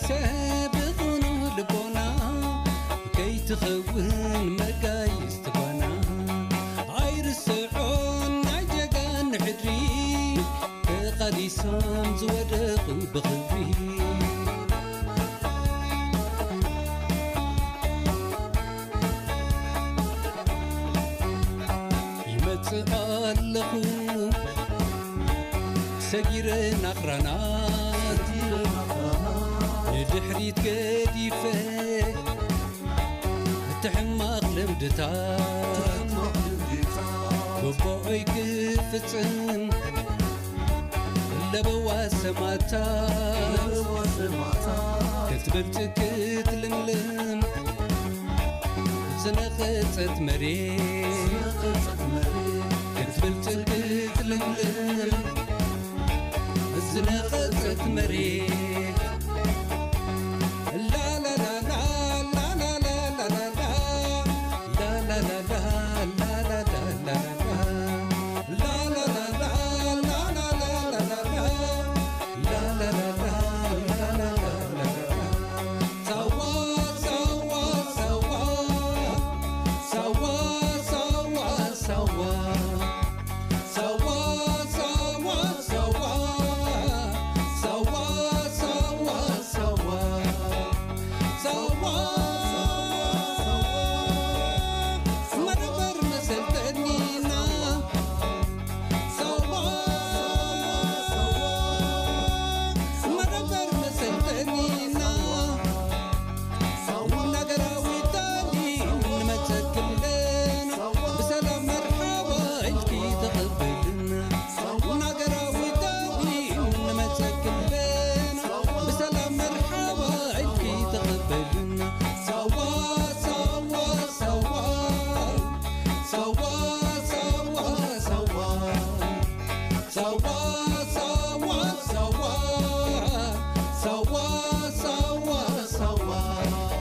ሰብ ብቕኑዕ ልቦና ከይትኸውን መጋይስቲ ጓና ኣይርስዖን ናይ ጀጋኑ ሕድሪ ተቓሊሶም ዝወደቑ ብኽብሪ። ይመጽእ ኣለኹ ሰጊረ ናቕራናት ንድሕሪት ገዲፈ እቲ ሕማቕ ልምድታት ጎቦኦይ ክፍጽም ለበዋ ሰማታ ክትብል ክትልምልም ዝነቐጸት መሬት ክትብል ክትልምልም ዝነቐጸት መሬት ላላላላ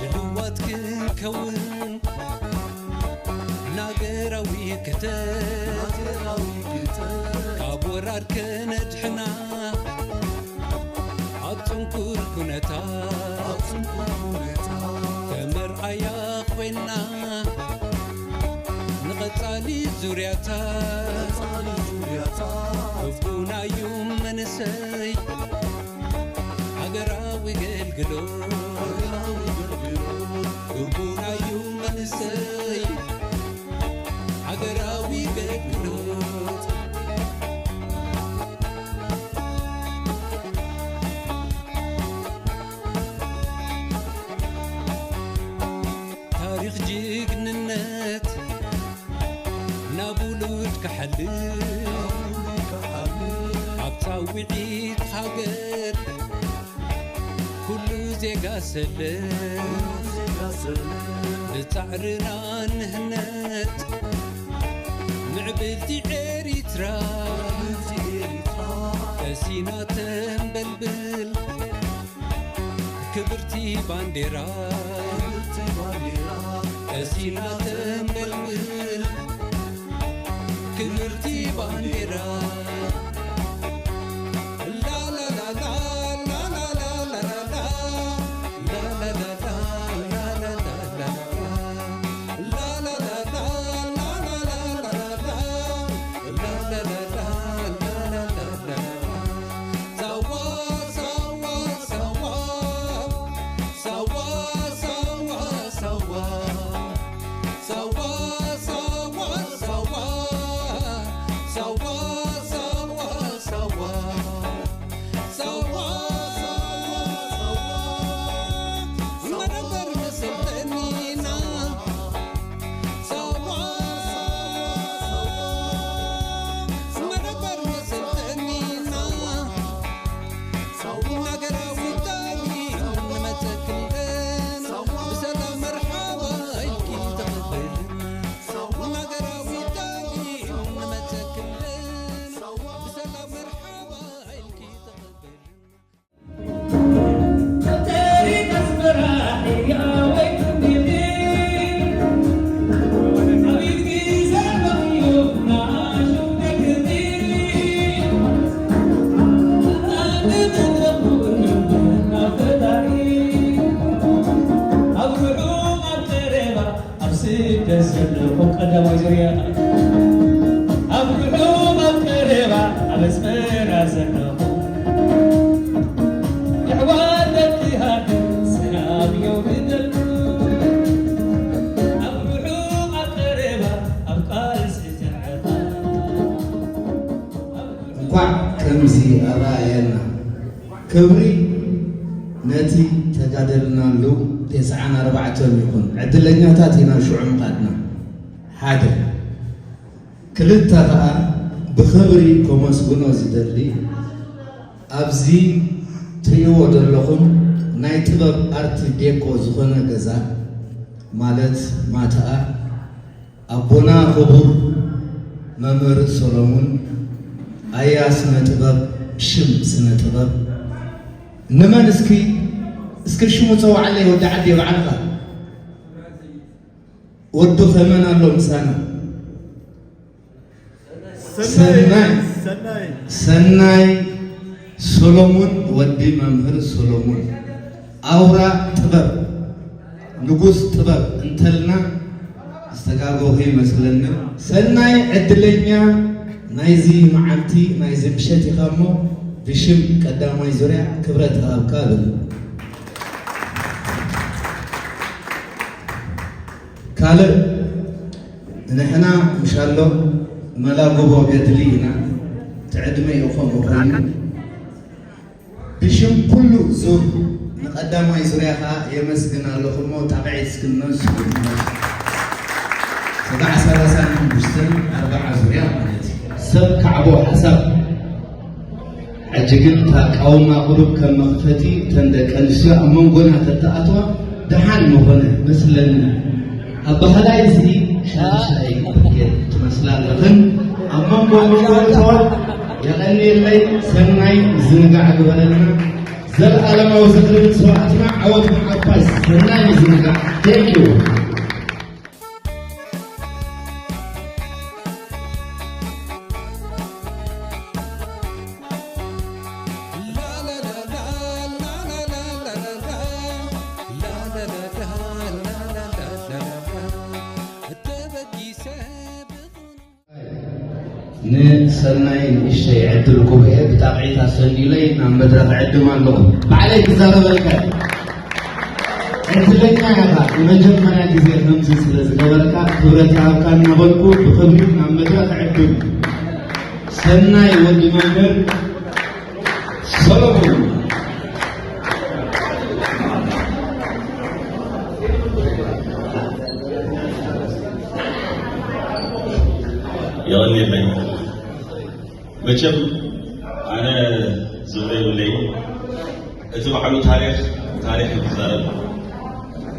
ድልዋት ክንከውን ናገራዊ ክተ ካብ ወራር ከነድሕና ኣብ ጽንኩር ኩነታት ተመርኣያ ኮይና ንቐጻሊ ዙርያታት ግቡናዩ መንሰይ ሃገራዊ ገልግሎት ግቡናዩ መንሰይ ሃገራዊ ገልግሎት ታሪኽ ጅግንነት ናብ ውሉድ ክሓልፍ ኣብ ጻውዒት ሃገር ኩሉ ዜጋ ሰለ ብጻዕርና ንህነት ምዕብልቲ ኤሪትራ ቀሲና ተንበልብል ክብርቲ ባንዴራ ቀሲና ተንበልብል ክብርቲ ባንዴራ ደስ ዘለኹም ቀዳማይ ዙርያ ኣብ ርሑቕ ኣብ ቀረባ ኣብ ኣስመራ ዘለኹም የሕዋት ደቂ ሃገር ሰላም ይውርደልኩም። ኣብ ርሑቕ ኣብ ቀረባ ኣብ ቃልሲ ትዕርፋ ኣብ ርሑቕ እንኳዕ ከምዚ ኣረኣየና። ክብሪ ነቲ ተጋደልናሉ ተስዓን ኣርባዕተን ይኹን። ዕድለኛታት ኢና ሽዑ ምኻድና። ሓደ። ክልተ ኸኣ ብኽብሪ ከመስግኖ ዝደሊ ኣብዚ ትርእይዎ ዘለኹም ናይ ጥበብ ኣርት ዴኮ ዝኾነ ገዛ ማለት ማተኣ ኣቦና ክቡር መምህር ሰሎሙን ኣያ ስነ ጥበብ ሽም ስነ ጥበብ ንመን እስኪ እስኪ ሽሙ ጸዋዕለይ ወዲ ዓዲ ባዕልኻ ወዱ ከመን ኣሎ ምሳና ሰናይ ሰናይ ሰሎሙን ወዲ መምህር ሰሎሙን ኣውራ ጥበብ ንጉስ ጥበብ እንተልና ዝተጋገኹ ይመስለኒ። ሰናይ ዕድለኛ ናይዚ መዓልቲ ናይዚ ምሸት ኢኻ እሞ ብሽም ቀዳማይ ዙርያ ክብረት እሃብካ እብል። ካልእ ንሕና ምሻሎ መላጉቦ ገድሊ ኢና ትዕድመ ኢኹም ምዃኑ ብሽም ኩሉ ዙር ንቐዳማይ ዙርያ ኸዓ የመስግን ኣለኹ እሞ ጣቕዒት እስክንመስ ሰብዓ ሰላሳ ሓሙሽተ ኣርብዓ ዙርያ ማለት እዩ ሰብ ካዕቦ ሓሳብ ሕጂ ግን እታ ቃውማ ቁሩብ ከም መኽፈቲ እተን ደቂ ኣንስትዮ ኣብ መንጎና ተተኣትዋ ደሓን ምኾነ መስለኒ። ኣባህላይ እዚ ሕንሻይ ትመስላ ኣለኽን ኣብ መንጎ መንጎ እተዋ የቐንየለይ ሰናይ ምዝንጋዕ ግበረልና። ዘለኣለማዊ ዝኽሪ ንስውኣትና ዓወት ንሓፋሽ ሰናይ ምዝንጋዕ። Thank you። ንሰናይ ንእሽተይ ዕድል ጉባኤ ብጣቕዒት ኣሰንዩለይ ናብ መድረኽ ዕድም ኣለኹ። ባዕለይ ክዛረበልካ እየ። ዕድለኛ ኢኻ፣ ንመጀመርያ ግዜ ከምዚ ስለ ዝገበርካ ክብረት ይሃብካ እናበልኩ ብኽብሪ ናብ መድረኽ ዕድም ሰናይ ወዲ መምህር ሰሎሞን። የቐንየለይ። መቸም ኣነ ዝብሎ የብለይን። እቲ ባዕሉ ታሪኽ ታሪኽ እዩ ዝዛረብ።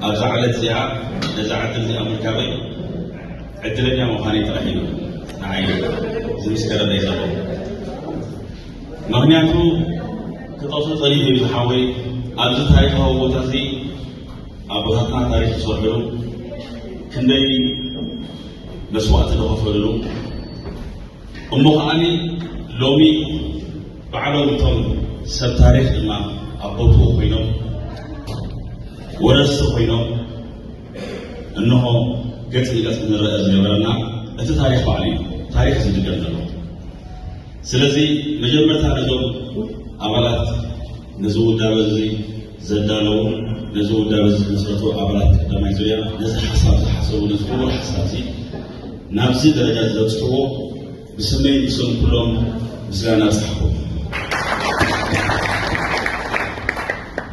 ኣብዛ ዕለት እዚኣ ነዛ ዕድል እዚኣ ምርካበይ ዕድለኛ ምዃነይ ጥራሕ እዩ ንዓይ ዝምስከረለይ ዘሎ። ምኽንያቱ ክጠፍእ ጸኒሑ እዩ ዝሓወይ። ኣብዚ ታሪኻዊ ቦታ እዚ ኣቦታትና ታሪኽ ዝሰርሕሉ ክንደይ መስዋእቲ ዝኸፈልሉ እሞ ከዓኒ ሎሚ ባዕሎም እቶም ሰብ ታሪኽ ድማ ኣብ ቦትኡ ኮይኖም ወረስቲ ኮይኖም እንሆ ገጽ ንገጽ ክንረአ ዝገበረና እቲ ታሪኽ ባዕሉ እዩ። ታሪኽ ዝድገም ዘሎ። ስለዚ መጀመርታ ነዞም ኣባላት ነዚ ውዳበ እዚ ዘዳለዉ ነዚ ውዳበ እዚ ዝመስረቱ ኣባላት ቀዳማይ ዙርያ ነዚ ሓሳብ ዝሓሰቡ ነዚ ክቡር ሓሳብ እዚ ናብዚ ደረጃ ዝበፅሕዎ ብስመይን ብስም ኩሎም ምስጋና ኣብፅሓኹም።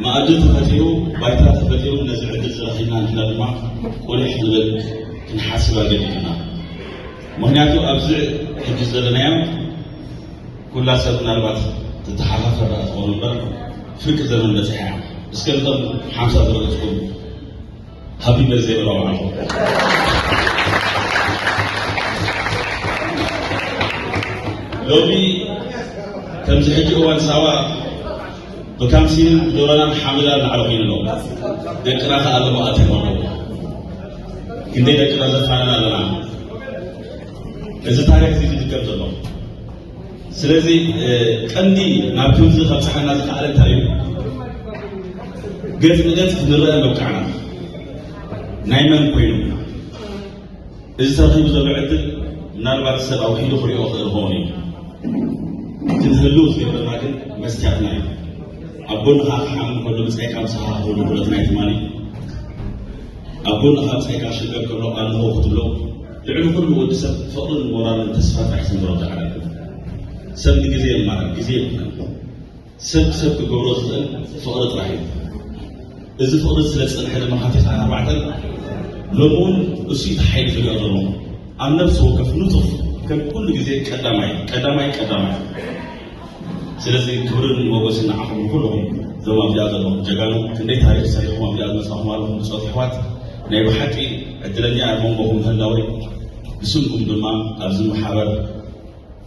መኣዲ ተፈጢሩ ባይታ ተፈጢሩ ነዚ ዕድል ዝረኺብና ንሕና ድማ ቁሊሕ ዝብል ክንሓስብ ኣገዲዱና። ምኽንያቱ ኣብዚ ሕጂ ዘለናዮ ኩላ ሰብ ምናልባት ትተሓፋፈር ደኣ ትኾኑ እምበር ፍርቂ ዘመን በፂሓ እያ። እስከ ነቶም ሓምሳ ዝረገፅኩም ሃቢ በርዝደይ በልዋ ባዕልኹም። ሎሚ ከምዚ ሕጂ እዋን ሳዋ ብካምሲንን ብዶሮናን ሓመዳ እናዕረቑ ይንሎ ደቅና ከኣ ኣለሞ ኣትዮም ኣለዉ። ክንደይ ደቅና ዘፋንና ኣለና። እዚ ታሪኽ እዚ ዝድገም ዘሎ ስለዚ ቀንዲ ናብ ትውልዲ ከብፅሓና ዝኸኣለ እንታይ እዩ? ገፅ ንገፅ ክንረአ ምብቃዕና ናይ መን ኮይኑ? እዚ ተረኺቡ ዘሎ ዕድል ምናልባት ሰብ ኣውሒዱ ክሪኦ ክእል ክኸውን እዩ። እቲ ንህልው ዝገብረና ግን መስትያትና እዩ። ኣብ ጎንኻ ክሓሚ ከሎ ብጻይካ ምሳኻ ክህሉ ክእለት ናይ ትማሊ፣ ኣብ ጎንኻ ብጻይካ ሽገር ከሎ ኣለኹ ክትብሎ፣ ልዕሊ ኩሉ ወዲ ሰብ ፍቕርን ሞራልን ተስፋ ጥራሕ ዝንበሮ ዳዕላ እዩ። ሰብ ንግዜ ይማረር፣ ግዜ ይብቃ። ሰብ ሰብ ክገብሮ ዝኽእል ፍቕሪ ጥራሕ እዩ። እዚ ፍቕሪ ስለ ዝጸንሐ ድማ ሓፊስና ኣርባዕተን ሎሚ እውን እሱ እቲ ሓይሊ ዝሪኦ ዘለኹ። ኣብ ነፍሲ ወከፍ ንጡፍ ከም ኩሉ ግዜ ቀዳማይ፣ ቀዳማይ፣ ቀዳማይ። ስለዚ ክብርን ሞገስን ንዓኹም ንኹልኹም እዞም ኣብዚኣ ዘለኹም ጀጋኑ። ክንደይ ታሪኽ ሰሪሕኹም ኣብዚኣ ዝመጻኹም ኣለኹም ብጾት ኣሕዋት። ናይ ብሓቂ ዕድለኛ ኣብ መንጎኹም ምህላወይ ብስምኩም ድማ ኣብዚ ማሕበር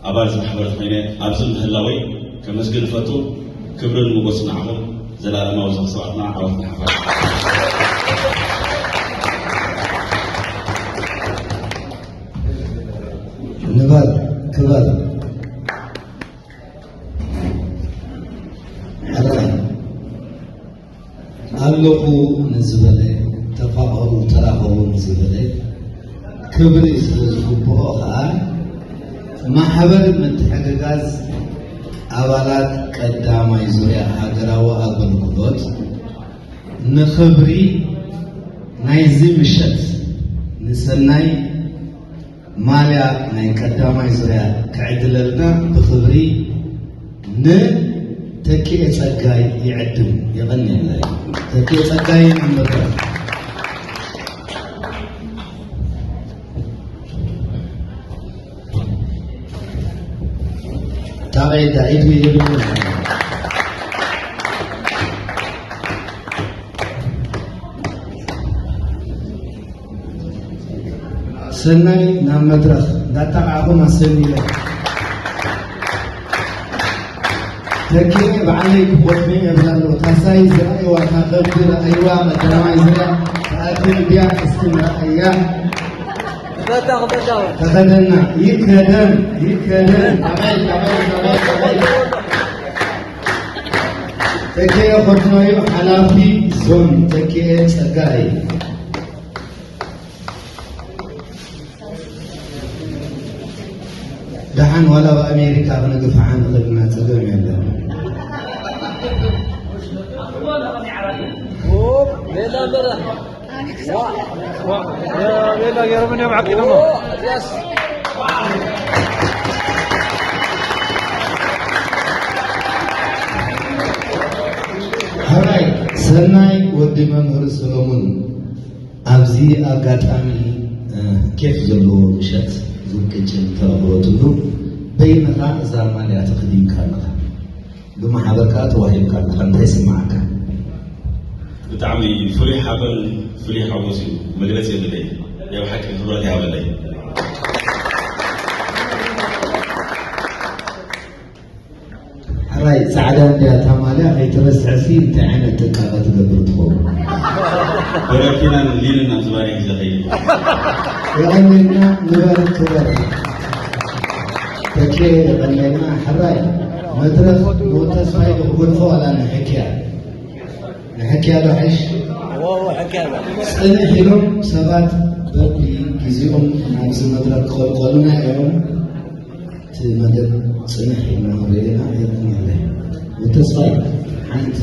ኣባል እዚ ማሕበር ኮይነ ኣብዚ ምህላወይ ከመስግን እፈቱ። ክብርን ሞገስን ንዓኹም። ዘላለማዊ ዝኽሪ ሰማእታትና ዓወት ንሓፋሽ። ንበር ክበር ሕራይ ኣለኹ ንዝበለ፣ ተፋቐሩ ተራኸቡ ንዝበለ፣ ክብሪ ስለ ዝግብኦ ኸኣ ማሕበር ምትሕግጋዝ ኣባላት ቀዳማይ ዙርያ ሃገራዊ ኣገልግሎት ንኽብሪ ናይዚ ምሸት ንሰናይ ማልያ ናይ ቀዳማይ ዙርያ ክዕድለልና ብኽብሪ ንተኪኤ ጸጋይ ይዕድም። የቐንየለይ። ተኪኤ ጸጋይ ይንበር። ታቐይ ዳኢት ይብል። ሰናይ ናብ መድረኽ እንዳጣቕዓኹም ኣሰንይለ። ተኪኤ ባዕለይ ክቦትኒ እብላ ኣለዎ። ታሳይ ዝረኣይዋ፣ እታ ከብዲ ረኣይዋ፣ መዳማይ ዝርያ ተኣክል ድያ እስቲ ንረኣያ። ክፈታ፣ ክፈታ። ተኸደና፣ ይከደን፣ ይከደን። ኣቤት፣ ኣቤት፣ ኣቤት፣ ኣቤት። ተኪኤ ኮትኖዩ ሓላፊ ዞን ተኪኤ ጸጋይ። ደሓን ዋላ ኣብ ኣሜሪካ ክነግፍሓ ንኽእል ኢና፣ ጸገም የለን። ኦ፣ ቤላ በረ። ዋ፣ ዋ፣ ቤላ ገይሮም እዮም ዓቂቦሞ። ኦ፣ የስ። ሕራይ ሰናይ ወዲ መምህር ሰሎሙን። ኣብዚ ኣጋጣሚ፣ እ፣ ኬፍ ዘለዎ ምሸት ዝቅጭን ተረኽበትሉ በይንኻ እዛ ማልያ ተኸዲንካ ኣለኻ። ብማሕበር ከኣ ተዋሂብካ ኣለኻ። እንታይ ይስምዓካ? ብጣዕሚ ፍሉይ ሓበን፣ ፍሉይ ሓጎስ እዩ። መግለጺ የብለይ። ናይ ብሓቂ ክብረት ይሃበለይ። ሕራይ ጻዕዳ እንድያ እታ ማልያ፣ ከይትረስዕሲ እንታይ ዓይነት ጥንቃቐ ትገብር ትኸውን? በረኪናን ሊንን ኣብ ዝባነይ ሒዘ ኸይደ። የቐንየልና፣ ንበር ክበር። ተኬ የቐንየልና። ሕራይ መድረኽ ንወተስፋይ ዶ ክገድፎ ዋላ ንሕክያ? ንሕክያ ዶ ሓይሽ? ጽንሕ ኢሎም ሰባት በቢ ግዜኦም ናብዚ መድረኽ ክቐልቀሉና እዮም። እቲ መደብ ጽንሕ ኢልና ክንሪኦ ኢና። የቐንየለይ። ወተስፋይ ሓንቲ